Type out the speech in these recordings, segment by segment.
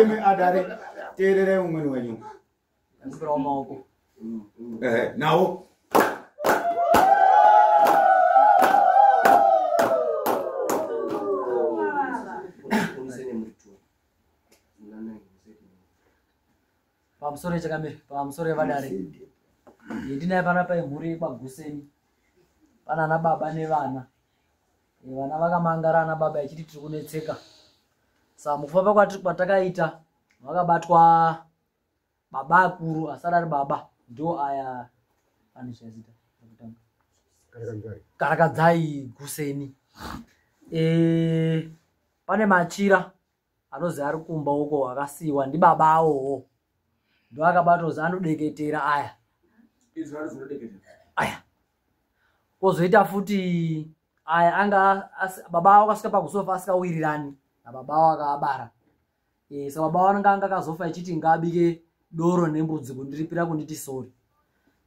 Imi adare teererai umweni wenyu. Ndikumbirawo maoko. Nawo. Pamusoro yechakamire, pamusoro yevadare. Ndinaye panapa imhuri yekwaGuseni. Pana ana baba nevana. Vana vakamangara ana baba ichiti tiri kunetseka. Saka mukufamba kwatakaita vakabatwa baba akuru asati ari baba ndo aya ane zvazita rekutanga. Karakadzai Guseni. Pane machira anozi ari kumba uko akasiiwa ndibaba awowo. Ndo akabatwa kuzi anodeketera aya. Aya. Kozoita futi aya anga baba avo akasvika pakusofa asikawirirani nababa avo akaabara. Saka baba avo anga akazofa echiti ngaabike doro nembudzi kundiripira kunditi sorry.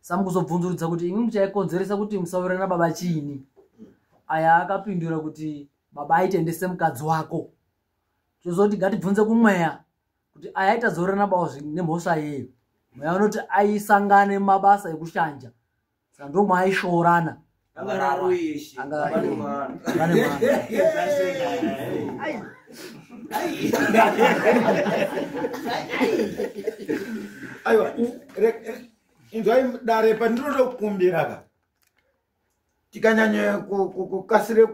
Saka mukuzobvunzurudza kuti imwi muchaikonzeresa kuti musawirirana nababa chiini? Aya akapindura kuti baba aitendese mukadzi wako. Tozoti ngatibvunze kumweya kuti aya aitadzorera nababa nemhosva yeyo. Mweya unoti aisangane mumabasa ekushanja. Saka ndomwaishoorana. Aiwa, inzwai dare pandinoda kukumbira ka. Tikanyanya kukasire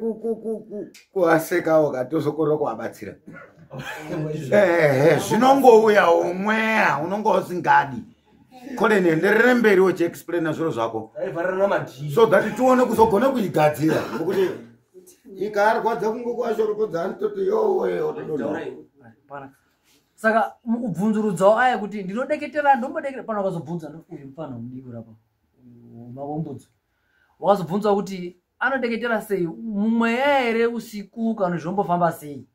kuasekawo ka tozokorera kuvabatsira. Zvinongouyawo mweya unonga usingadi. Colin, enderere mberi uchiexplaina zviro zvako. So that tione kuzogona kuigadzira. Ngokuti ikarwadza kungokuashoropodza anototi yowe otodonha. Saka mukubvunzurudzawo aya kuti ndinodeketera ndombodeketera pano wakazobvunza uyu mufana mudiki urapa mavombudzo. Wakazobvunzwa kuti anodeketera sei mumweya here usiku kana zvombofamba sei.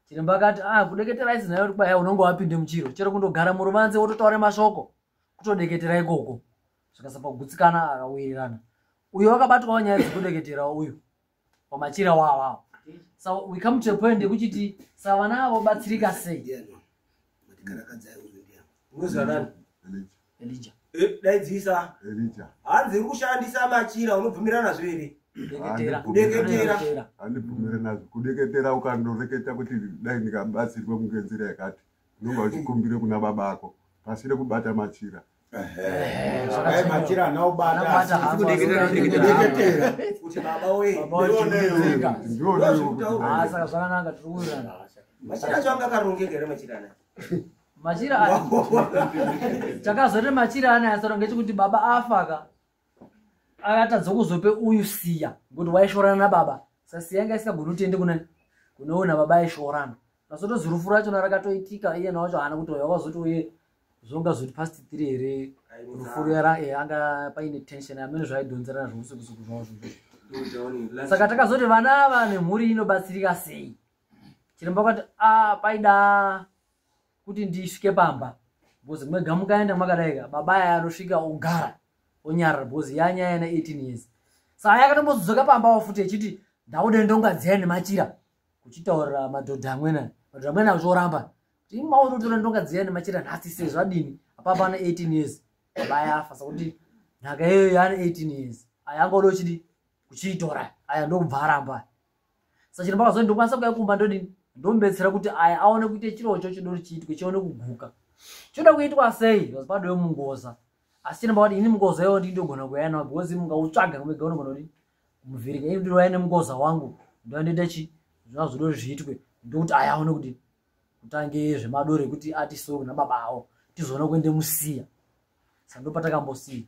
Chiremba akati kudeketera isi nayo kuti kwai unonge wapinde muchiro chero kundogara muruvanze wototaura mashoko kutodeketera ikoko. Zvikasapa kugutsikana akawirirana. Uyo wakabatwawo nyaya dzekudeketera uyu pamachira wawawo. So we come to a point yekuchiti saka vana avo vobatsirika sei? Elijah. Daidzisa. Elijah. Hanzi uri kushandisa machira unobvumirana nazvo here? Kudeketera. Kudeketera. Handibvumire nazvo. Kudeketera ukandoreketa kuti dai ndikabatsirwa kunge nzira yakati. Unonga uchikumbire kuna baba ako. Pasire kubata machira. Dai machira haana kubata. Kudeketera. Kuti baba we. Ndioneyo. Saka zvakanaka tiri kuwirirana. Machira acho anga akarongeka here machira anaya? Machira aya. Takazoti machira anaya asoro ngechekuti baba afa ka. Akatadza kuzope uyu siya ngokuti waishorana nababa. Saka siya yanga isingagoni kuti ende kuna kunoona baba aishorana. Nasotozi rufu rachona rakatoitika iye nawacho haana kuti wakazoti uye zvonga zvoti past 3 here rufu ruya anga paine tension amene zvaidhonzerana zvousiku zvavo zvozvo. Saka takazoti vana ava nemhuri inobatsirika sei? Chiremba akati paida kuti ndisvike pamba because mwega mukaenda mwakadaika baba aya anosvika ogara onyarara because yanyaya yana 18 years. Saka yakatombozodzoka pamba futi echiti ndaude ndonga dziya nemachira kuchitaurira madhodha amweni aya. Madhodha amweni achioramba kuti imi maunotora ndonga dziya nemachira nhasi sei zvadini apa pana 18 years baba aya afa sekuti nhaka iyoyo yaane 18 years aya angoda uchidi kuchiitora aya ndokubva aramba. Saka chiremba akazoti ndokwanisa kuuya kumba ndodini ndomubetsera kuti aya aone kuita chirocho chidori chiitwe chione kuguka. Choda kuitwa sei? Because padowe mungoza. Asi chiremba akati ini mungoza iwo ndindogona kuuya nawo because mungautsvaga mega unogona kudini kumuvhirika. Ini ndinouya nemungoza wangu ndoandoita chi zvona zvodori zviitwe ndokuti aya aone kuti kutange zvemadoro ekuti ati soro nababa avo tizoona kuende musiya. Saka ndopatakambosiya.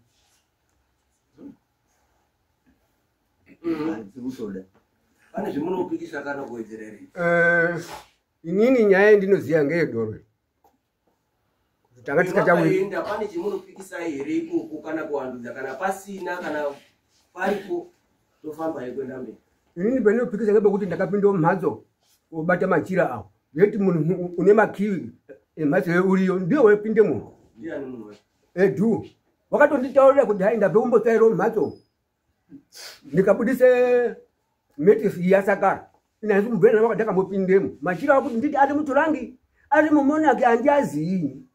Pane zvemunopikisa kana kuwedzera here? Inini nyaya yandinoziya ngeyedoro. Tanga tisikachaenda pane chemunopikisa here ikoko kana kuwandudza kana pasina kana paripo tofamba here kuenda mberi? Inini pandinopikisa ngepekuti ndakapinda mumhatso kobata machira awo. Yeti munhu une makiyi emhatso uriyo ndiye waipinde munhu. Ndiani munhu wacho? Edu. Wakatonditaurira kuti hai ndabve kumbotsvairawo mumhatso. Ndikabudise metisi yasakara. Inanzi kubvera ndakambopindemo. Machira akuti nditi ari muturangi, ari mumonaki andiazii.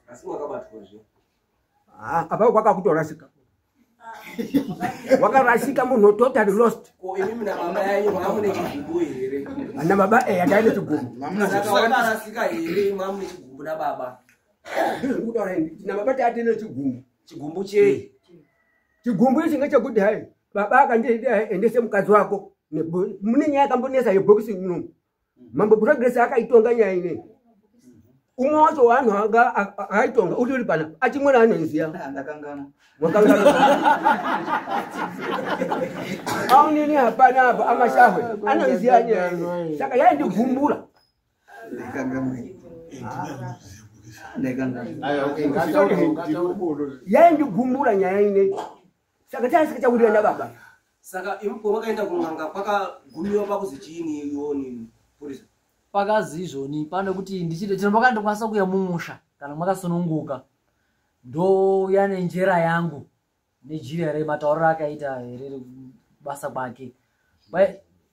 Asi wakabatwa zve. Ah, apa kwakakutorasika. Wakarasika munhu totally lost. Ko imimi nababa yanyu mamune chigumbu here? Ana baba ataine chigumbu. Saka wakarasika here mamune chigumbu nababa? Ndizvo ndikutaura ini. Tina baba tatine chigumbu. Chigumbu chei? Chigumbu ichi ngechekuti hai baba akanditi endese mukadzi wako. Mune nyaya yakambonetsa yebhokisi muno. Mambo Progress akaitonga nyaya ineyi. Umwe wacho wanhu akaitonga utori pana achimwena anoiziya. Ndakanganwa. Mwakanganwa. Aunini hapana apa amashahwe anoiziya nyaya ineyi. Saka yaindigumbura. Ndakanganwa. Yaindigumbura nyaya ineyi. Saka taisikachawirirana nababa. Saka imupo makaenda kun'anga kwakagumiwa pakuzi chiini iwoni purisa? Pakazi izvoni pane kuti ndichiti chino makandikwanisa kuuya mumusha kana makasununguka ndouya nenjera yangu nejira rematauriro akaita here basa kwake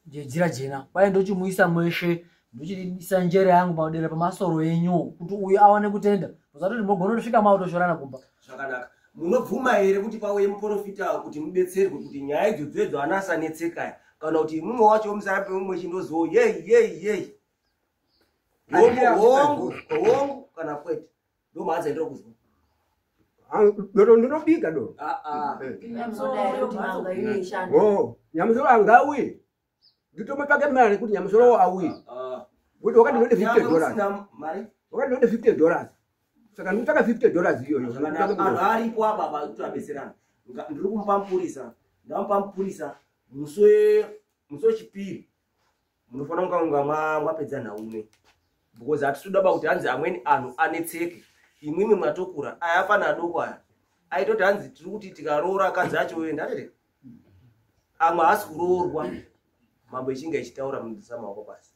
jira jena kwai ndochimuisa mweshe ndochiisa njera yangu padera pamasoro enyu kuti uyu awane kutenda usatoti mogona kutosvika makutoshorana kumba. Zvakanaka. Munobvuma here kuti pauye muprofita kuti mubetserwe kuti nyaya idzodzo idzo ana asanetseka kana kuti mumwe wacho musara pemumwe chindoziwo yei yei yei hongu hongu kana kwete ndomhaadza ndiri kuzwa. Doro ndinobika doro. Oh, nyamusoro angauye. Nditomutsvake mari kuti nyamusoro auye. Kuti wakati ndinode $50. Mari? Wakati ndinode $50. Saka ndinotsvaka $50 iyoyo. Anhu aripo apa apa kuti abetserana. Ndiri kumupa mupurisa. Ndamupa mupurisa musi wechipiri. Munofanira kunga mwapedza nhau ino. Because hatisi kuda kuti hanzi amweni anhu anetseke. Imwimwi mwatokura aya afana adoko aya. Aitoti hanzi tiri kuti tikaroora akadzi acho oenda atete. Amwe haasi kuroorwa. Mambo echinge echitaura munhu maoko pasi.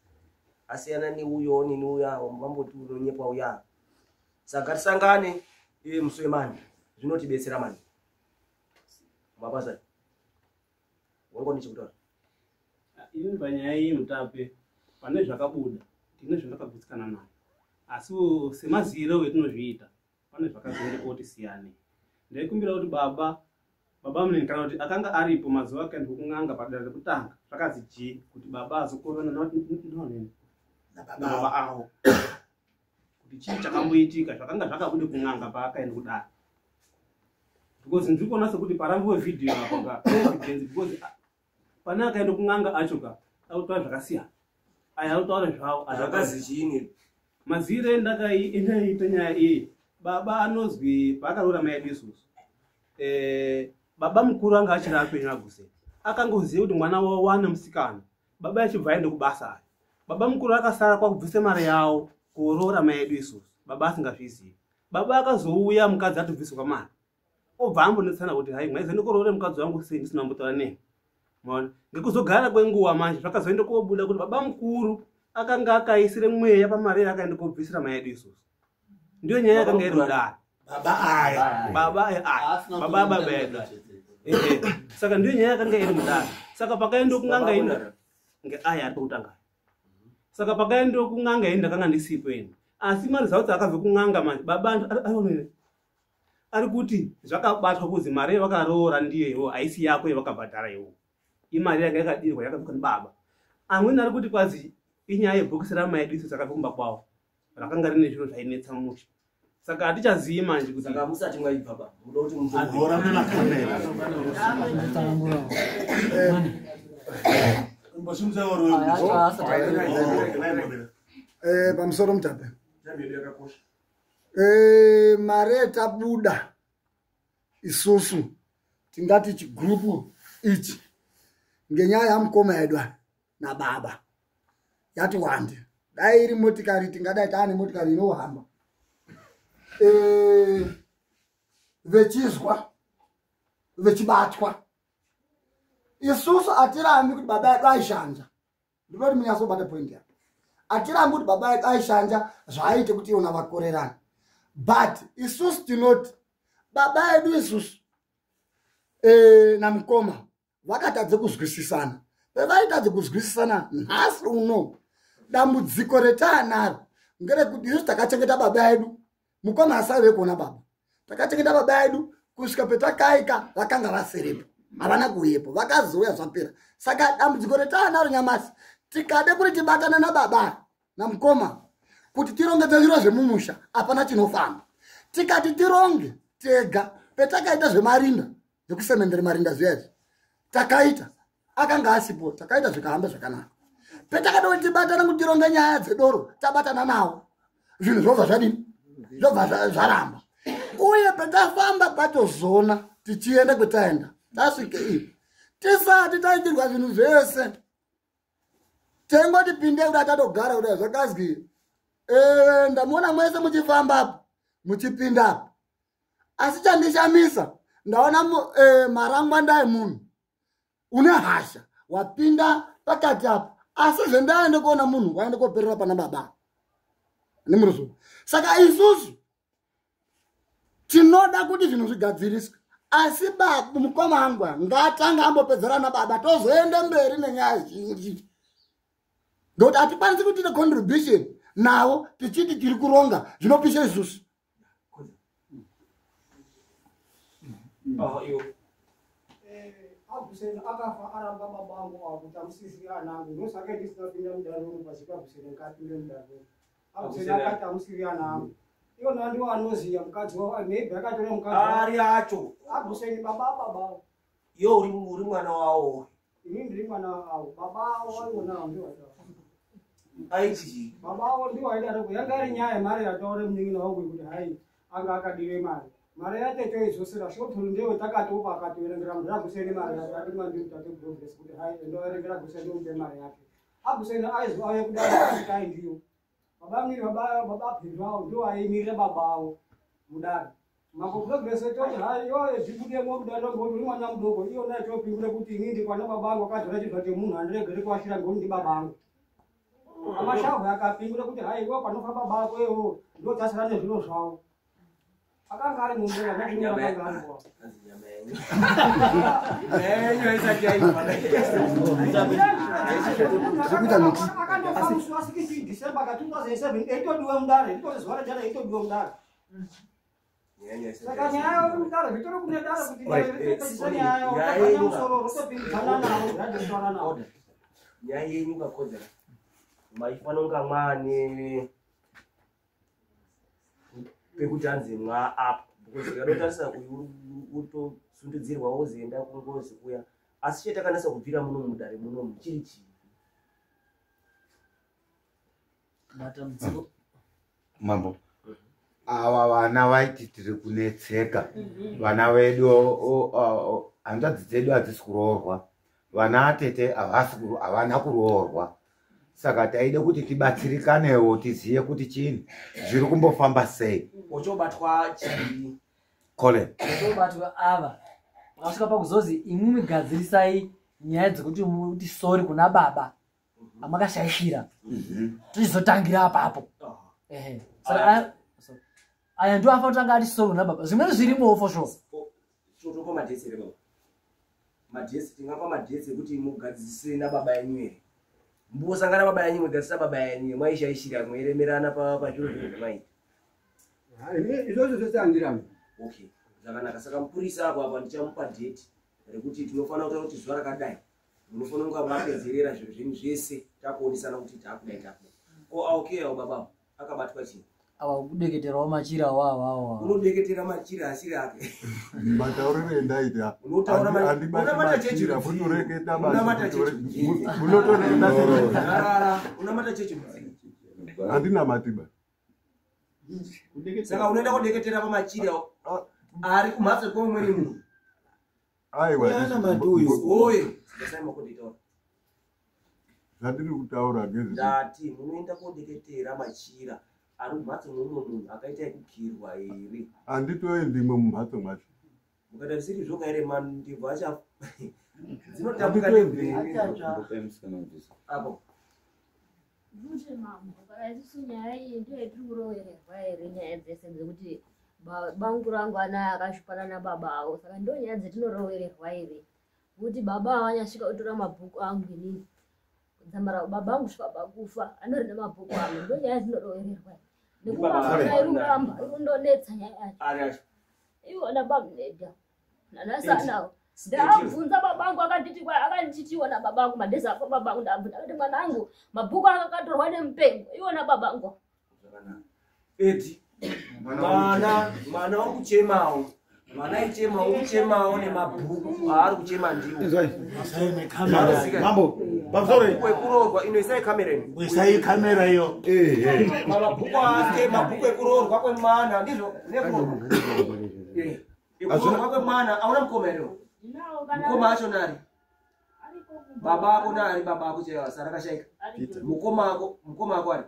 Asiyana neuyo nini uya mamboti unonyepa uya. Saka ngatisangane iye musi wemani zvinotibetsera mani. Mapasa. Wanga nechekutaura. Ini panyaya iyi Mutape pane zvakabuda tine zvandakagutsikana nayo. Asi semaziro etinozviita pane zvakazoenda kuti siyane. Ndaikumbira kuti baba munini kana kuti akanga aripo mazuva akaendwa kun'anga padare rekutanga zvakazi ji kuti baba azokorana nonini nababa avo. Kuti chii chakamboitika zvakanga zvakabuda kun'anga paakaenda kudare. Because ndiri kuona sekuti parambiwe vhidhiyo apa ka evidence because pane akaenda kun'anga acho ka akutaura zvakasiyana. Aya akutaura zvawo zvakazi chiini. Mazire ndakaita nyaya iyi baba anozwi paakaroora mai edu isusu. Baba mukuru anga achiri apenyu aguse. Akangoziva kuti mwana wavo wane musikana. Baba achibva aende kubasa aya. Baba mukuru akasara kwakubvisa mari yawo kuroora mai edu isusu. Baba asingazvizivi. Baba akazouya mukadzi atobviswa mari. Obva ambonetsana kuti hai mwaizoenda kuroora mukadzi wangu sei ndisina kumbotaura nemi. Maona? Ngekuzogara kwenguva manje zvakazoenda kobuda kuti baba mukuru akanga akaisire mweya pamari yakaenda kobvisira mai edu isusu. Ndiyo nyaya yakanga iri mudare. Baba aya. Baba aya. Baba baba edu. Saka ndiyo nyaya yakanga iri mudare. Saka pakaenda kun'anga ino ngeaya ari pakutanga. Saka pakaenda kun'anga ini ndakanga ndisipo ini. Asi maresults akabva kun'anga manje baba ari kuti zvakabatwa kuzi mari yavakaroora ndiyo iwo haisi yako yavakabhadhara iwo. Imari yanga yakadirwa yakabva baba. Amweni ari kuti kwazi inyaya yebhokisi ramai edu isusu rakabva kumba kwavo. Rakanga rine zviro zvainetsa musha. Saka hatichazivi manje kuti saka musati mwaibva ba. Munoda kuti muzogora mumakamera. Pamusoro Mutape. Mari yetabuda isusu tingati chigurupu ichi ngenyaya yamukoma yedu nababa yati wande. Dai iri motikari tingadai taane motikari inohamba. Vechizwa vechibatwa isusu atirambi kuti baba yedu aishanja. Ndinoti munyatsobata point yako. Atirambi kuti baba yedu aishanja zvaaite kuti iwona vakorerana. But isusu tinoti baba yedu isusu namukoma vakatadze kuzwisisana Pevaitadze kuzwisisana nhasi uno dambudziko retaanaro ngerekuti isusu takachengeta baba edu, mukoma asaive kuona baba, takachengeta baba edu kusvika petakaika vakanga vasiripo, havana kuuyepo, vakazouya zvapera. Saka dambudziko retaanaro nyamasi tikade kuti tibatane nababa namukoma kuti tirongedze zviro zvemumusha, hapana chinofamba. Tikati tironge tega, petakaita zvemarinda zvekusemendere marinda zviya izvi takaita, akanga asipo, takaita zvikahamba zvakanaka. Petakada kuti tibatane kuti tironge nyaya dzedoro, tabatana nawo, zvinhu zvobva zvadini, zvobva zvaramba. Uye petafamba patozona tichienda kwetaenda, tasvike iyi tisati taitirwa zvinhu zvese, tengoti pinde kuda tatogara kuda zvakazwi ndamuona mwese muchifamba apo muchipinda apo, asi chandishamisa ndaona marangwanda emunhu une hasha wapinda pakati apo, asi zvendaende kuona munhu waende koperera pana baba nemuruzuva. Saka isusu tinoda kuti zvinhu zvigadziriswe, asi mukoma angu ngaatanga ambopedzerana baba tozoende mberi nenyaya zhinji, ngekuti hatikwanisi kuti tiite contribution navo tichiti tiri kuronga zvinopisha isusu. Abhuseni akafa aramba baba angu avo kuti amusisiri anangu, ndosaka ndisina kupinda mudare umu pasi paBhuseni ngapinde mudare umu. Abhuseni akati amusiri anangu, iwona ndiwo anoziya mukadzi wavo, maybe akatora mukadzi ari acho. Abhuseni baba baba iwe uri mwana wawo, ini ndiri mwana wavo, baba avo iwona ndiwo aiti baba avo ndiwo aidaroko. Yanga iri nyaya yemari yataure munin'ina wangu yekuti hai anga akadiwe mari, mari yacho toidzosera shoturu ndewe takatopa akatoerengera munhu Abhuseni mari yake atimandiri tate progress kuti hai endoerengera Abhuseni umupe mari yake. Abhuseni aizo auye kudare kai ndiyo baba miri baba Pindu avo ndiwo aimirira baba avo mudare. Mambo Progress toti hai iyoyo dzibudemo mudare ngekuti uri mwana mudoko, iyona yatopingura kuti ini ndikwana baba angu akadzora chizva chemunhu andiregere kuashira ngekuti ndi baba angu. Amashavu akapingura kuti hai iwe panofa baba ako iwo ndotasira nezviro zvavo. Akanga ari mumbuya nekunyora akanga ari kwa. Akandofa musi wa 16 December 2007 eitodiwa mudare, ndiko zuva rajana eitodiwa mudare. Saka nyaya yomudare zvitori kune dare kuti dare ritopedzisa nyaya yavo, musoro rotopindidzana navo, ratotaura navo. Nyaya yenyu kakodzera maifanira kunga mwane pekuti anzi mwa apo, because tikanotarisa uyu utosundidzirwa wozoenda kungozi kuya, asi chete takanasa kubvira muno mudare munomu chiri chii? Matambudziko mambo ava vana vaiti tiri kunetseka, vana vedu hanzvadzi dzedu hadzisi kuroorwa, vana atete havana kuroorwa, saka taida kuti tibatsirikanewo tiziye kuti chini zviri kumbofamba sei. Ochobatwa chii? Colin ochobatwa ava vakasvika pakuzozi imwimwi gadzirisai nyaya dzekuti muti sorry kuna baba amakashaishira, tichizotangira apapo. Ehe, saka aya ndiwo afanira kutanga ati sorry kuna baba, zvimweni zvirimowo for sure. Totopa madhesi here baba? Madhesi tingapa madhesi ekuti mugadzirise nababa yenyu here? Mbosangana baba yenyu mugadzirisa baba yenyu mwaishaishira mweiremerana pazviro zvinhu zvamaita. Izvozvo zvese handirambi. Okay, zvakanaka. Saka mupurisa apo apa ndichamupa date rekuti tinofanira kutaura kuti zuva rakadai munofanira kunga mapedzerera zviro zvenyu zvese, takuonesana kuti takudai takudai. Ko okay awo baba akabatwa chii? Ava kudeketerawo machira awo awawo. Unodeketera machira asiri ake. Matauriro endaita. Unotaura Andibati unamata chechi machira, rudzii? kutoreketa basi, Unamata chechi rudzii? munotoreketa chechi. Rara, unamata chechi rudzii? Handinamati ba. Saka unoenda kodeketera pamachira ari kumhatso kweumweni munhu. Aiwa. Uyanamati uyu. Oye, ndasai makodetaura. Zvandiri kutaura ngezve Ndati munoenda kodeketera machira ari mumhatso meumwe munhu akaita ekukirwa here? Handitoendimwe mumhatso mwacho. Mukaita zvisiri zvoka here mandebvu acha dzinotambuka Handitoendi. ndebvu apo. Vute mambo, kana isusu nyaya iyi ndiyo yetiri kurovererwa here nyaya dzese dzekuti bangu rangu anaya akashupana nababa avo, saka ndo nyaya dzetinorovererwa here? Kuti baba avanyasvika kutora mabhuku angu inini. Dzamara baba angu svika pakufa anori nemabhuku angu ndo nyaya dzinorovererwa. Nekuti iruramba irundonetsa nyaya yacho. Iwona bamuneda. Nanhasi anawo. Ndabvunza babangu akanditi akanditiwa nababangu madhezi afa babangu ndabvunza akati mwanangu mabhuku anga akatorwa nemupengo iwona babangu. Edi mwana wokuchemawo mwana ichema wokuchemawo nemabhuku aari kuchema ndiwo. Mambo pamusoro ekuroorwa ino isai kamera ino. Isai kamera iyo. Mabhuku ake mabhuku ekuroorwa kwemwana ndizvo nekuroorwa. Ekuroorwa kwemwana auna mukoma here? Mukoma acho nari? Baba ako nari baba ako chaiwo asara akashaika. Mukoma ako ari?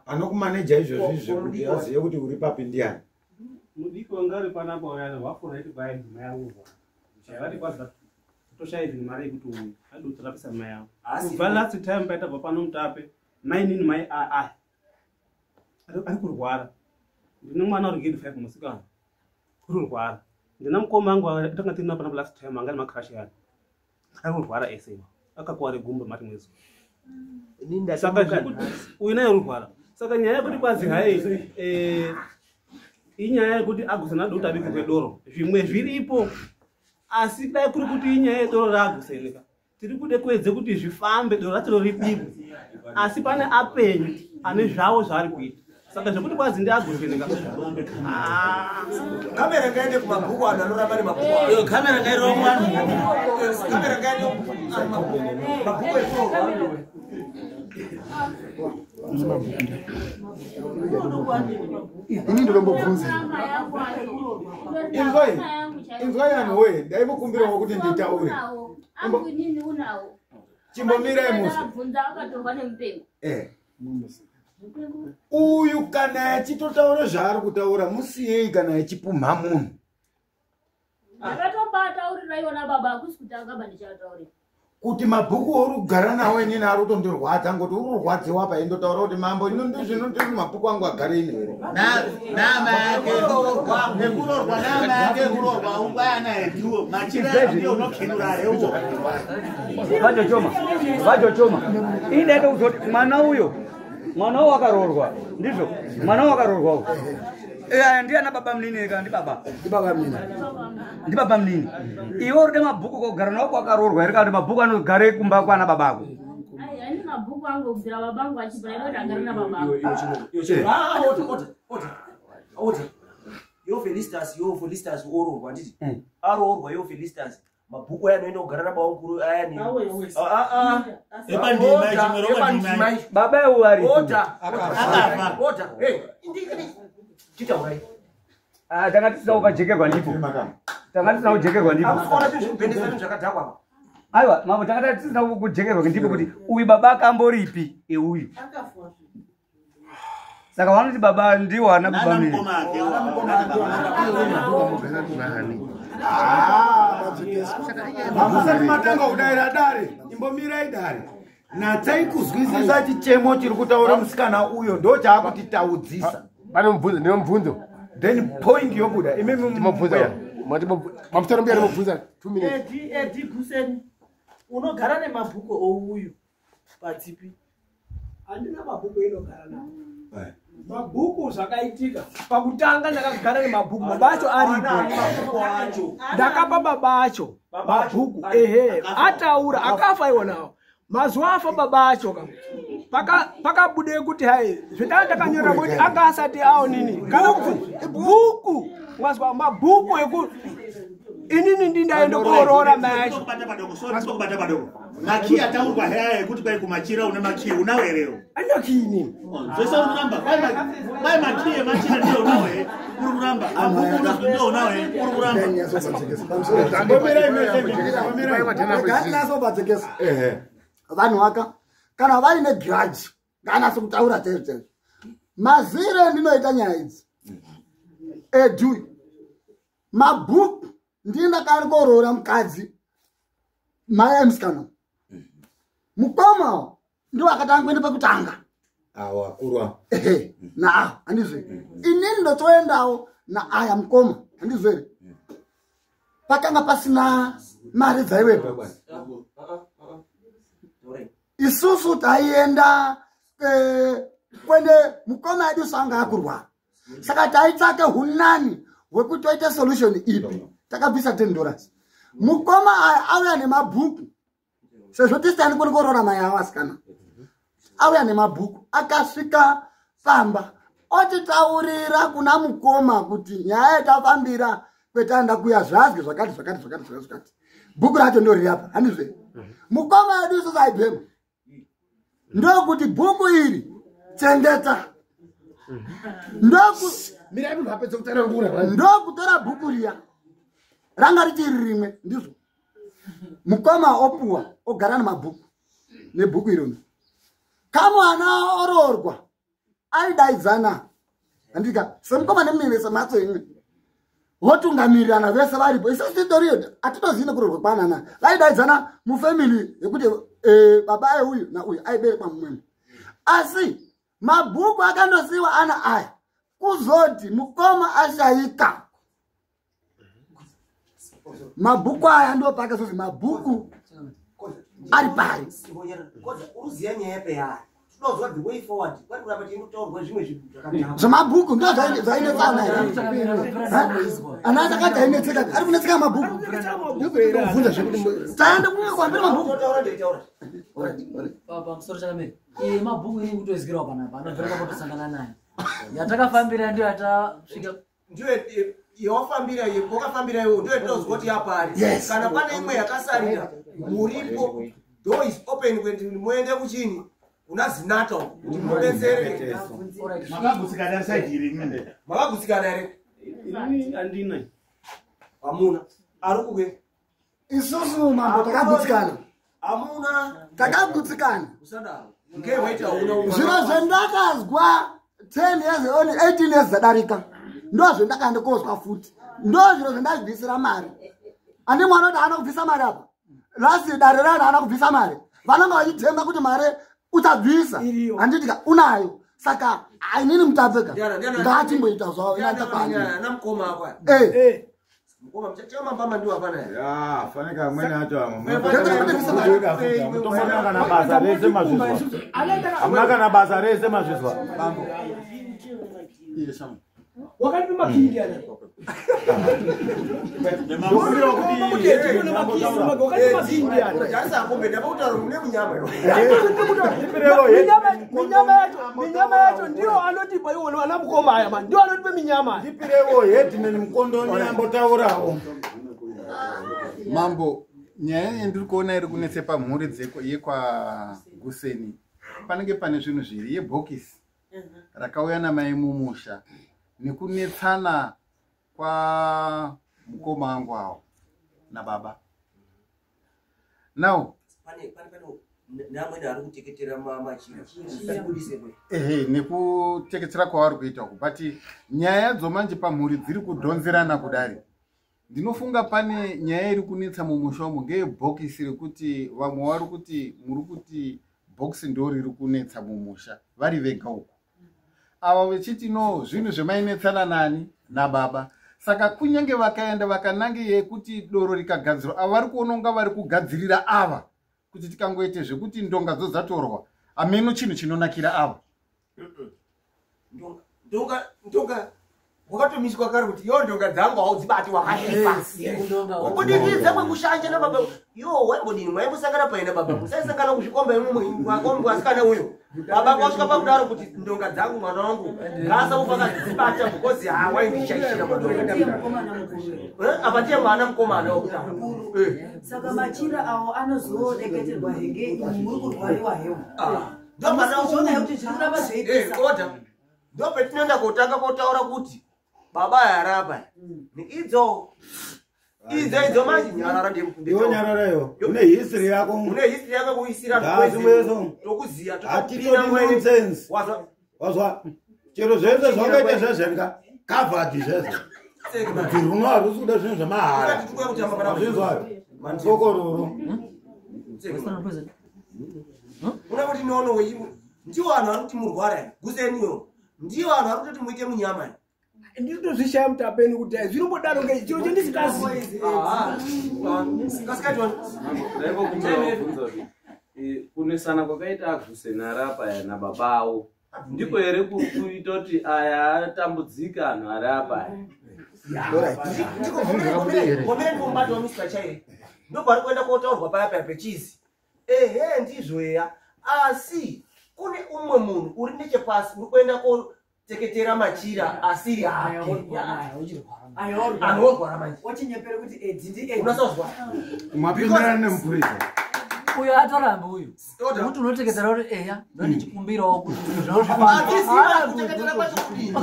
Anokumaneja izvozvi zvekuti azive kuti uri papi ndiani. Mudiki wanga ari panapa uyana wafona iti kwai mai angu. Chavati kwaza toshaya even mari yekuti uyu ade kutirapisa mai angu. Kubva last time paitobva pano Mutape mainini mai ari kurwara. Ndine mwana uri grade 5 musikana. Uri kurwara. Ndina mukoma angu atanga tina panapa last time anga nemacrash yake. Ari kurwara ese. Akakuwara gumbo mati mwezi. Saka zvekuti uyu naye uri kurwara. Saka nyaya yekuti kwanzi hai inyaya yekuti agusana ade kuti abikirwe doro. Zvimwe zviripo asi dai kuri kuti inyaya yedoro raagusenika. Tiri kude kuedze kuti zvifambe doro racho ribikwe. Asi pane apenyu ane zvavo zvaari kuita. Saka zvekuti kwanzi ndiagusenika. Kamera ngaende kumabhuku anhu anoramba nemabhuku. Iyo kamera ngairova vanhu. Kamera ngaende mabhuku ekuroorwa. Ini ndinombobvunza. Inzwai anhu woye ndaimukumbirawo kuti nditaure. Angu inini unawo. Chimbomirai musi. Ndakabvunza akatorwa nemupengo. Uyu kana achitotaura zvaari kutaura musiyei kana achipumha munhu. Ndakatombataurira iwona baba hakusi kutanga ba ndichataurira. Kuti mabhuku ori kugara nawo inini ari kutondirwadza ngoti uri kurwadziwa pa indotaura kuti mambo ino ndizvinoti mabhuku angu agare ini here. Nama yake ekuroorwa nama yake ekuroorwa ungayana ediwo machira ndiyo unokenura hewo. Vajochoma indaida kuzoti mwana uyo mwana uyo akaroorwa ndizvo mwana uyo akaroorwa uyo ndiana baba munini kana ndibaba ndibaba munini iwe uri mabhuku kogara nawo kwakaroorwa here kana mabhuku anogare kumba kwana baba ako. Ai ani mabhuku angu kubvira baba angu achibva ino ndagara na baba angu. Ota. Yo Felicitas oroorwa nditi. Aroorwa yo Felicitas. Mabhuku aya anoenda kugara nababa mukuru aya ni. Baba eu ari. Ota. Ota. Hey, chitaurai. Tanga tisina kupajekerwa ndipo. Tanga tisina kujekerwa ndipo. Akuona zvinhu zvekubhendesa zvinhu zvakadhakwa apa. Aiwa, mambo tanga tisina kujekerwa ndipo kuti uyu baba akamboripi euyu. Saka vanoti baba ndiwo ana baba mimi. Hamusati matanga kudaira dare, imbomirai dare. Natsai kuzwisisa chichemo chiri kutaura musikana uyo ndo chaakutitaudzisa. Pane mubvunzo, ndine mubvunzo. Then point yobuda. Imi ndimobvunza. Mamusoro mbuya ndimobvunza 2 minutes. Edi Guseni unogara nemabhuku ouyu padzipi? Handina mabhuku inogara nawo. Mabhuku zvakaitika pakutanga ndakagara nemabhuku baba acho aripo. Ndakapa baba acho mabhuku ehe ataura akafa iwonawo. Mazuva afa baba acho pakabude kuti hai zvetanga takanyora kuti anga asati aonini kana bhuku mwazwa mabhuku eku inini ndindaenda kuroora mai acho. Makii ataurwa haya ekuti kwai kumachira une makii unawo herewo. Andina kii inini. Zvese uri kuramba kwai makii emachira ndiyo unawo here uri kuramba mabhuku unozwi ndiyo unawo here uri kuramba. Vanhu vaka kana vaine grudge ngaanase kutaura chaizvo chaizvo. Mazire endinoita nyaya idzi edu mabhuku ndini ndakangoroora mukadzi mai emusikana mukoma ndiwo akatanga kuenda pekutanga awo akuru ehe naawo handizvo inini ndotoendawo naaya mukoma handizvo here. Pakanga pasina mari dzaiwepo. Isusu taienda kwende mukoma edu sanga akurwara. Saka taitsvake hunani hwekuti toite solution ipi. Takabvisa $10. Mukoma aya auya nemabhuku. Sezvo tisitani kuri korora mai avo asikana. Auya nemabhuku akasvika pamba otitaurira kuna mukoma kuti nyaya yatafambira kwetaenda kuya zvazwi zvakati zvakati zvakati zvakati zvakati. Bhuku racho ndoriri apa, handizve? Mukoma edu isusu aibhema. Ndokuti bhuku iri chengeta. Ndokutora bhuku riya. Ranga richiri rimwe, ndizvo. Mukoma opuwa ogara nemabhuku nebhuku irona. Kamwana oroorwa aidaidzana handika semukoma nemumwe semhatso imwe votungamirirana vese varipo. Isusu titoriyo hatitozivi nekuroorwa kwanana. Vaidaidzana mufamily yekuti baba euyu nauyu aiberekwa mumwemo. Asi mabhuku akandosiyiwa ana aya kuzoti mukoma ashayika. Mabhuku aya ndo paakazozi mabhuku ari pari. Uruziya nyaya peya. Tinozwa the way forward. Kwari kuramba tichinotaurwa zvimwe zvinhu zvakadhakwa. Zvamabhuku ndo zvainetsana here? Ana akati ainetseka, ari kunetseka mabhuku. Ndikubvunza zvekuti taenda kumwe kwambira mabhuku. Taura ndoitaura. Baba musoro chakamira. Mabhuku ini kutoizikirawo panapa, anobvira pakutosangana naye. Yatakafambira ndiyo yatasvika. Ndiyo yawafambira wakafambira iwe ndiyo yatinozwa kuti yapari. Kana pane imwe yakasarira muripo, door is open kuti muende kuchini kuna Zinata kuti mubetsereke. Makagutsikana side iri imwe. Makagutsikana here? Ini andina. Hamuna. Ari kuke. Isusu mambo takagutsikana. Hamuna. Takagutsikana. Usadaro. Nge waita hauna. Zviro zvendakazwa 10 years only 18 years zadarika. Ndo zvendakaenda kozwa futi. Ndo zviro zvendabvisira mari. Andi mwana kuti haana kubvisa mari apa. Last dare rana haana kubvisa mari. Vanonga vachitemba kuti mari uchabvisa. Handitika unayo. Saka inini mutapeka. Ngatimboita zvavo ina Ana mukoma ako. Mukoma mchachama mbama ndiwo hapana. Ya, fanika amweni acho amwe. Mutombona kana basa rese mazvizwa. Hamuna kana basa rese mazvizwa. Bambo. Iye shamu. Wakanipa makindi ana. Minyama yacho ndiyo anotipa iwo ana mukoma aya man. Ndiyo anotipa minyama. Ndipirewo headman Mukondoni ambotaurawo. Mambo, nyaya yandiri kuona iri kunetse pamhuri yekwa Guseni. Panenge pane zvinhu zviri yebhokisi rakauya namai mumusha nekunetsana kwa mukoma wangu awo nababa. Now pane neamweni ari kuteketera machira. Ehe, nekuteketera kwavari kuita uku, but nyaya dzomanje pamhuri dziri kudhonzerana kudari. Ndinofunga pane nyaya iri kunetsa mumusha umu ngeyebhokisi rekuti vamwe vari kuti muri kuti bhokisi ndo riri kunetsa mumusha vari vega uku. Ava vechiti no zvinhu zvemainetsana nani nababa. Saka kunyange vakaenda vakanange yekuti doro rikagadzirwa, ava vari kuona kunga vari kugadzirira ava kuti tikangoite zvekuti ndonga dzo dzatorwa hameno chinhu chinonakira ava. Ndonga wakatomiswa kare kuti yo ndonga dzangu haudzibati wakasvipa. Kubudikidza kwekushanja nababa yo waimbodini mwaimbosangana paina baba musaisangana kuzvikomba imwe asikana uyo. Baba kwasvika pakudaro kuti ndonga dzangu mwana wangu ngaasamufa akadzibata because hawaindishaishira mwana. Apa ndiye mwana mukomana wokutanga. Saka machira awo anozodeketerwa henge imwe muri kurwariwa hewo. Ndopana kuti zviri kuramba zveipisa. Order. Ndopetinoenda kotanga kotaura kuti baba yarapa idzo idzo idzo manje nyarara ndiye mukunde. Iwe nyarara iwe. Une history yako. Une history yako kuisira tokuziya Hatitodi nonsense. Wazwa. Chero zvese zvangaita zvezvenga covered zvese. Kuti runo harusi kuda zvinhu zvemahara. Wazvinzwa? Sokororo. Una kuti nono weyimu ndiwo vanhu vari kuti murwara Guseniyo. Ndiwo vanhu vari kutoti muite munyama. Ndinotozvishaya mutapeni kuti hai zvinombodaro ngei chiro chendisikazivi. Kunesana kwakaita Aguseni ari apa aya nababa avo ndiko here kuri kuita kuti aya atambudzika anhu ari apa aya? Ngomere ndimubato wa Mr. Chaire. Ndopari kuenda kotaurwa paya paya pechizi. Ehe ndizvo eya. Asi kune umwe munhu uri nechepasi uri kuenda koteketera machira asiri ake. Anorwara manje. Wachinyepera kuti Edi ndi Edi. Unasazwa. Mapindirana nemupurisa. Uyo atoramba uyu. Kuti unoteketera kuti eya, ndonichikumbirawo kuti Atiziva kuteketera kwacho kudini.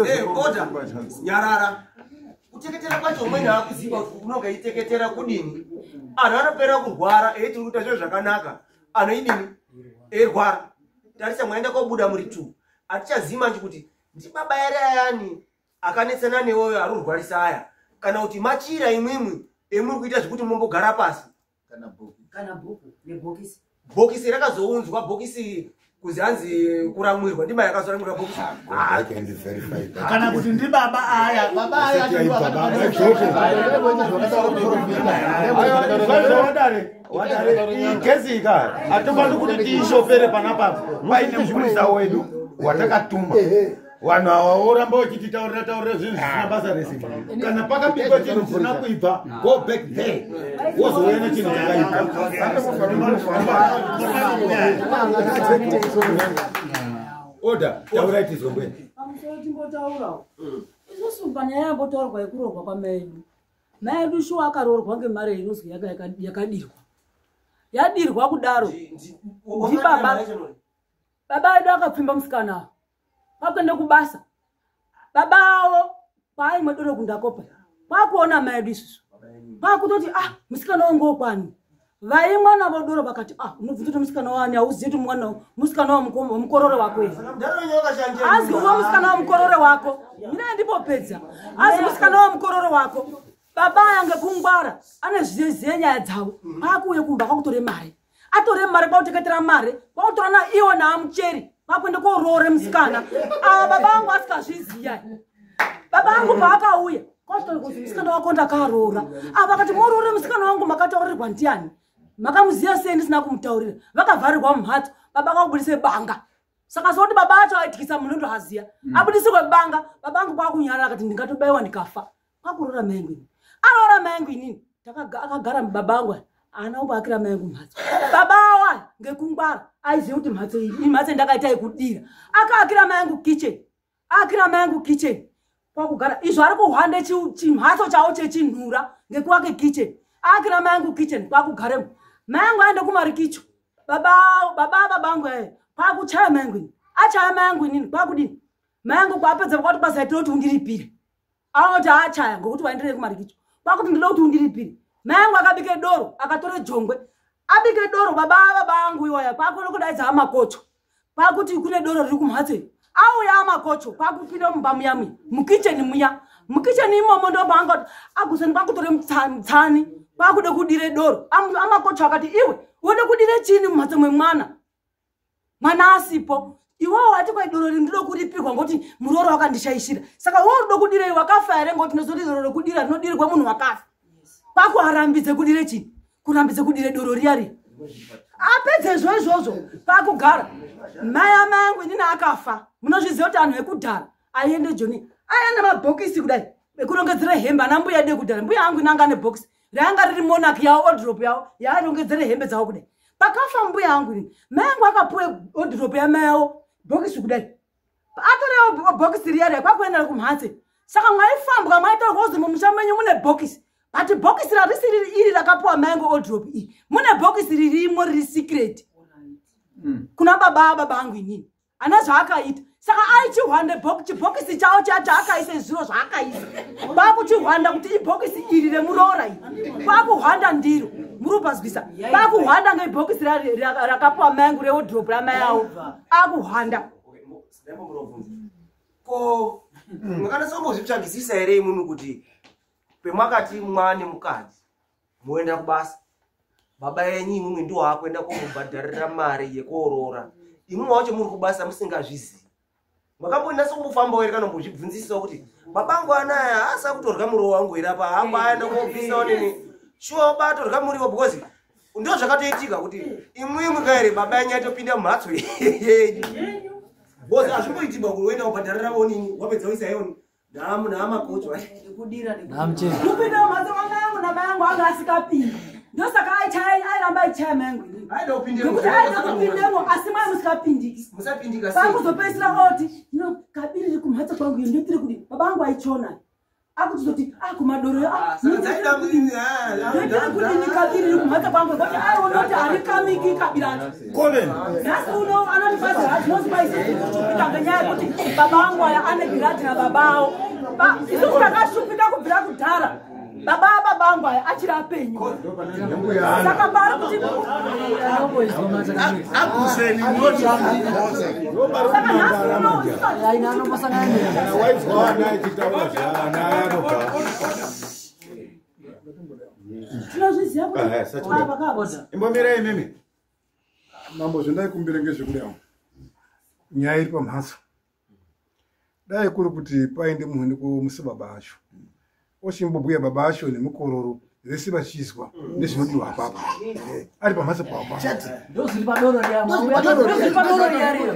Eh, order. Nyarara. Kuteketera kwacho umweni aakuziva kuti unonga eiteketera kudini. Anhu anopera kurwara eiti uri kuita zviro zvakanaka. Anhu idini? Eirwara. Tarisa mwaenda kobuda muri two. Atichazivi manje kuti ndibaba ere ayani akanetsana neweyo ari kurwarisa aya. Kana kuti machira imwimwi emuri kuita zvekuti mumbogara pasi. Kana bhuku nebhokisi. Bhokisi rakazounzwa bhokisi kuzi hanzi kuramwirwa ndimai akazoramwirwa bhokisi. I can verify that. Kana kuti ndibaba aya, baba aya Isati yaibva, baba, Wadare, wadare, iyi kesi ika hatofani kuti tiishopere panapa paine mupurisa wedu watakatuma. Vanhu ava voramba vachititaurira taurira zvinhu zvisina basa rese. Kana pakabikwa chinhu chisina kuibva, go back there, wozouya nechinhu chakaibva. Order, taurai tizwe mbuya. Pamusoro timbotaurawo isusu panyaya yambotaurwa yekuroorwa kwamai edu. Mai edu shuwa akaroorwa ngemari inozwi yakadirwa. Yadirwa kudaro ndibaba. Baba edu akapfimba musikana kwakuenda kubasa. Baba avo paaimwe doro kundakopa kwakuona mai edu isusu kwakutoti ah musikana wangu wokwani. Vaimwa navo doro vakati ah unobvunza kuti musikana wani hauzivi kuti mwana musikana wamukororo wako here. Azi uwe musikana wamukororo wako. Mina ndipopedza. Azi musikana wamukororo wako. Baba aya ngekungwara ane zviziye nyaya dzavo. Kwakuuye kumba kwakutore mari. Atore mari kwakuteketera mari kwakutora na iwo naamucheri kwakuenda koroore musikana. Ava baba vangu asikazviziya. Baba vangu paakauya kwakutora kuti musikana wako ndakaroora. Ava vakati moroore musikana wangu makataurirwa ndiani? Makamuziya sei ndisina kumutaurira? Vakavharirwa mumhatso. Baba vakabudise banga. Saka soti baba acho aityisa munhu ndohaziya. Abudisirwe banga, baba vangu kwakunyarara akati ndingatobaiwa ndikafa. Kwakuroora mai angu inini. Aroora mai angu inini. Akagara baba vangu aya. Haana kumboakira mai angu mhatso. Baba awa ngekungwara aiziva kuti mhatso iyi imhatso yandakaita yekudira. Akaakira mai angu kitchen. Aakira mai angu kitchen. Kwakugara izvo ari kuhwande chimhatso chawo chechinhura ngekuwake kitchen. Aakira mai angu kitchen kwakugaremo. Mai angu aende kumarikicho. Baba baba baba angu aya kwakuchaya mai angu inini. Achaya mai angu inini kwakudini? Mai angu kwapedza kwati basa kuti undiripire. Anoti achaya ngokuti waenderere kumarikicho. Kwakuti ndinoda kuti undiripire. Mai angu akabike doro, akatore jongwe. Abike doro baba baba angu iwaya kwakuona kudaidza amakocho. Kwakuti kune doro riri kumhatso iyi. Auya amakocho kwakupinda mumba muya muya, mukicheni muya. Mukicheni imomo ndopaanga kuti aguseni kwakutore mutsani kwakude kudire doro. Amakocho akati iwe ude kudire chini mumhatso mwemwana. Mwana asipo. Iwewe wati kwai doro iri ndinoda kuripirwa ngokuti muroora wakandishaishira. Saka iwewe unoda kudirei wakafa here ngokuti ndinozoti doro rokudira rinodirwa munhu wakafa. Kwakuharambidze kudire chini? Kurambidze kudire doro riya riya. Apedze izvo izvozvo kwakugara. Mai amai angu inini akafa. Munozviziva kuti anhu ekudhara aiende Joni. Aienda mabhokisi kudai ekurongedzera hembe ana mbuya edu ekudhara. Mbuya angu inanga ane bhokisi raanga riri monarch yawo wardrobe yawo yaairongedzera hembe dzawo kudai. Pakafa mbuya angu inini. Mai angu akapuwe wardrobe yamai awo bhokisi kudai. Atorewo bhokisi riya riya kwakuenda kumhatso. Saka mwaifambwa mwaitaurwa kuzi mumusha menyu mune bhokisi. But bhokisi rarisiri iri rakapuwa mai angu wardrobe iyi. Mune bhokisi ririmo riri secret. Kuna baba baba angu inini. Ana zvaakaita. Saka aichihwande chibhokisi chawo chaakaisa zviro zvaakaisa. Kwakuchihwanda kuti ibhokisi iri remuroora iri. Kwakuhwanda ndiro. Muri kupazwisa. Kwakuhwanda ngebhokisi rakapuwa mai angu rewardrobe ramai avo. Akuhwanda. Ko makanatsombozvitsvagisisa here imwimwi kuti pemwakati mwane mukadzi moenda kubasa baba yenyu imwimwi ndiwo akuenda komubhadharira mari yekuoroora imwimwi wacho muri kubasa musingazvizivi. Makambonasa kumbofambawo here kana kumbozvibvunzisisawo kuti babangu anaya haasi kutorya muriwo wangu here apa hambaenda kobvisawo nini? Shuwa batorya muriwo because ndo zvakatoitika kuti imwimwi kaere baba yanyu atopinda mumhatso yenyu. Because hazvimboitika kuti woenda kubhadharira vonini wapedza woisa yoni naamakocho. Kupinda mumhatso mwana yangu namai yangu anga asikapindi. Ndosaka airamba aichaya mai yangu inini. Nekuti aida kupindemo asi mai musikapindiki. Musapindika sei? Pakuzopedzisira oti no kabiri riri kumhatso kwangu iyo ndotiri kudini. Baba angu aichona. Akutozoti kumadoro ndotiri kudini kabiri riri kumhatso kwangu ngoti aiona kuti harikamiki kabiri acho. Colin. Nhasi uno anoti zvinozipa isusu kushupika ngenyaya yekuti baba angu aya ane giradhi nababa awo. Isusu takashupika kubvira kudhara. Baba baba angu aya achiri apenyu. Saka pari kuti Aguseni unoti saka nhasi uno Kana waizwa vana achitaura zvaana anobva. Tinozviziva kuti Aha, sachi- apa kaoda. Imbomirai imimi. Mambo, zvendaikumbira ngezvekudai, nyaya iri pamhatso, dai kuri kuti paende munhu nekumusi baba acho ochimbobhuya baba acho nemukororo vese vachizwa nezvinodiwa apapo ari pamhatso pavo. Ndozviri padoro riya. Ndozviri padoro riya riya.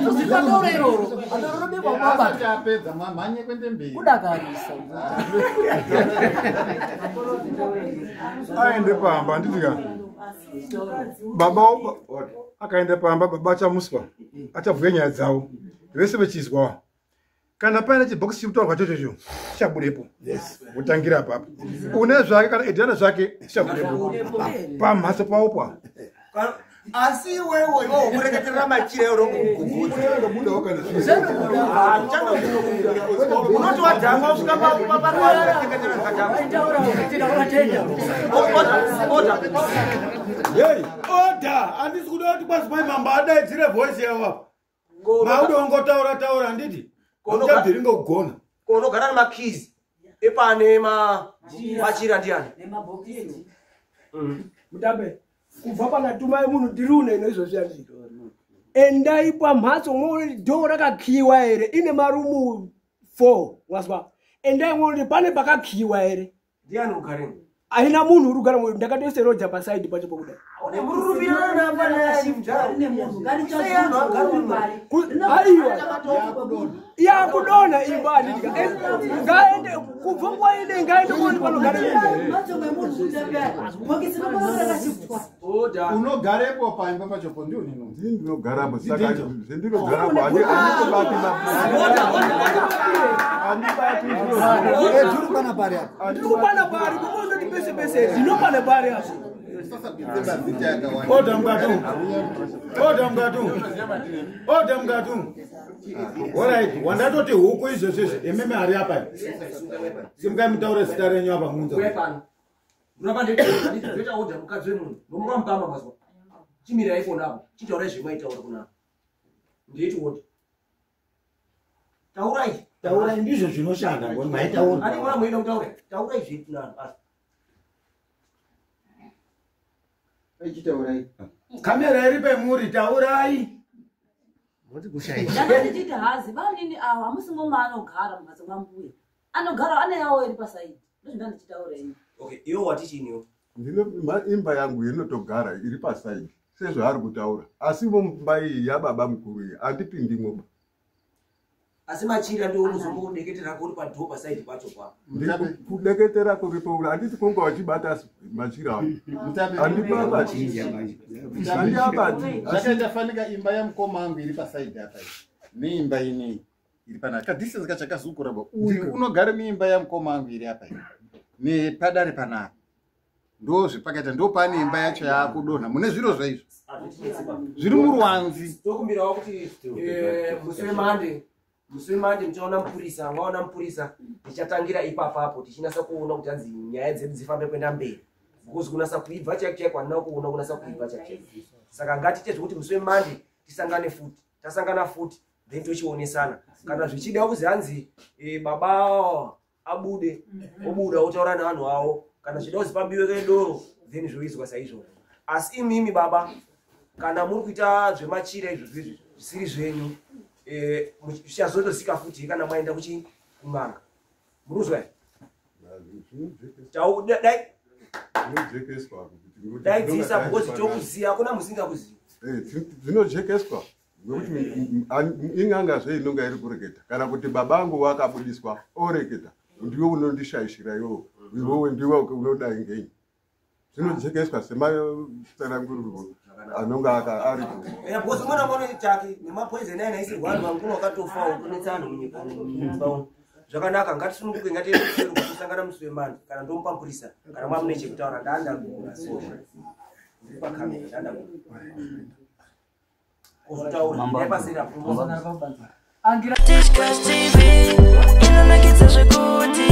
Ndozviri padoro iroro. Padoro robekwa baba. Asati apedza mamhanye kuende mberi. Kudakarisa. Aende pamba, handiti ka baba akaenda pamba, baba achamuswa achabhuya nyaya dzavo vese vechizwa. Kana paine chibhokisi chikutaurwa chochocho chichabudepo, wotangira apapo une zvake, kana edhana zvake chichabudepo pamhatso pawopo. Asi iwewe iwewe kureketerera machira ero unoti wadhakwa usvika Hey, order. Handisi kuda kuti kwazi mai mambo adaidzire voice yavo apa. Maude wangotaura taura handiti? Uchabviri ngokugona. Unogara nemakeys epane machira ndiani? Nemabhokisi. Mutape, kubva panatumai munhu ndiri une ino izvozvi yandiri. Endai pamhatso muone kuti dhoo rakakhiwa here, ine marumu 4 wazwa. Endai muone kuti pane pakakhiwa here. Ndiani ugareni? Haina munhu uri kugara mu- ndakatoisa roja pasaidi pacho pokuda. Aiwa, yakudonha imba handiti? Ngaende kubva nguva ine, ngaende kuone panogara. Unogarepo paimba pachopo ndiwo nino. Ndini ndinogarapo, saka zvendinogarapo handitobati. Tiri kukwana pari apa. Ndiri kukwana pari kumonoti pese pese ndinokwana pari apa. Order mukati. Order mukati. Order mukati. Alright, wandatoti huku izvozvo izvi imimi hari apa. Simukai mutaure zita renyu apa munza. Uya pano. Ndinapa ndoita order mukadzi wemunhu. Ndomurwa mupama mazwa. Chimirai ipona apo. Chitaurai zvemaitaura kunapa. Ndeiti order. Taurai. Taurai ndizvo zvinoshanda ngoni maitaura. Ani mwana muenda kutaura. Taurai zvetu nani basi. Ichitaurai. Kamera iri pemuri taurai. Ndanga ndichiti hazi vanini avo hamusi ngoma anogara mumhatso mwambuya. Anogara ane yawo iri pasaidi. Ndozvinda ndichitaura ini. Okay, iwe wati chini? Ndine imba yangu inotogara iri pasaidi sezvaari kutaura, asi mumba iyi yababa mukuru iyi handipindimo ba. Asi machira ndiwo unozombodeketerako uri padhoo pasaidi pacho pa. Kudeketera kuripo uri handiti kunga wachibata machira ayo. Handibabati, handiabati. Zvakaita fanika imba yamukoma angu iri pasaidi apa iyi neimba ineyi iri panapa kadistance kachakazukura ba uyu unogara muimba yamukoma angu iri apa iyi nepadare panapa ndo zvepakaita ndo pane imba yacho yaakudonha mune zviro zvaizvo zviri muruwanzi. Tokumbirawo kuti musi wemande, musi wemande muchaona mupurisa, waona mupurisa tichatangira ipapapo tichinasa kuona kuti hanzi nyaya dzedu dzifambe kuenda mberi because kunasa kuibva chaiko chaiko handina kuona kunasa kuibva chaiko chaiko. Saka ngatiite zvekuti musi wemande tisangane futi, tasangana futi then tochionesana kana zvichida kuzi hanzi baba abude obuda otaura nevanhu avo, kana zvichida kuzi pabiwe kedoro then zvoizwa saizvozvo. Asi imimi baba, kana muri kuita zvemachira izvozvo izvi zvisiri zvenyu, Zvichazondosika futi kana mwaenda kuchi kun'anga. Murikuzwa here? Dai Zvinojekeswa. Dai dzisa because tokuziya, hakuna musingakuzivi. Zvinojekeswa nekuti in'angazve inonga iri kureketa, kana kuti baba angu wakabudiswa oreketa, ndiwe unondishaishira iwewe, iwewe ndiwe unodai ngenyi. Zvinojekeswa sematsanangurirwo anonga aripo. Because umwe namwe chake nemapoison ayana aisirwa vanhu vangu wakatofa utonetsa vanhu munyika mumba umu. Zvakanaka, ngatisununguke, ngatiende kuseri kusangana musi wemande kana ndomupa mupurisa kana mwamune chekutaura. Ndaandagura so ndiri pakamera, ndaandagura kuzotaura ndaipasira. Angira Tichkash TV inonakidza zvekuti.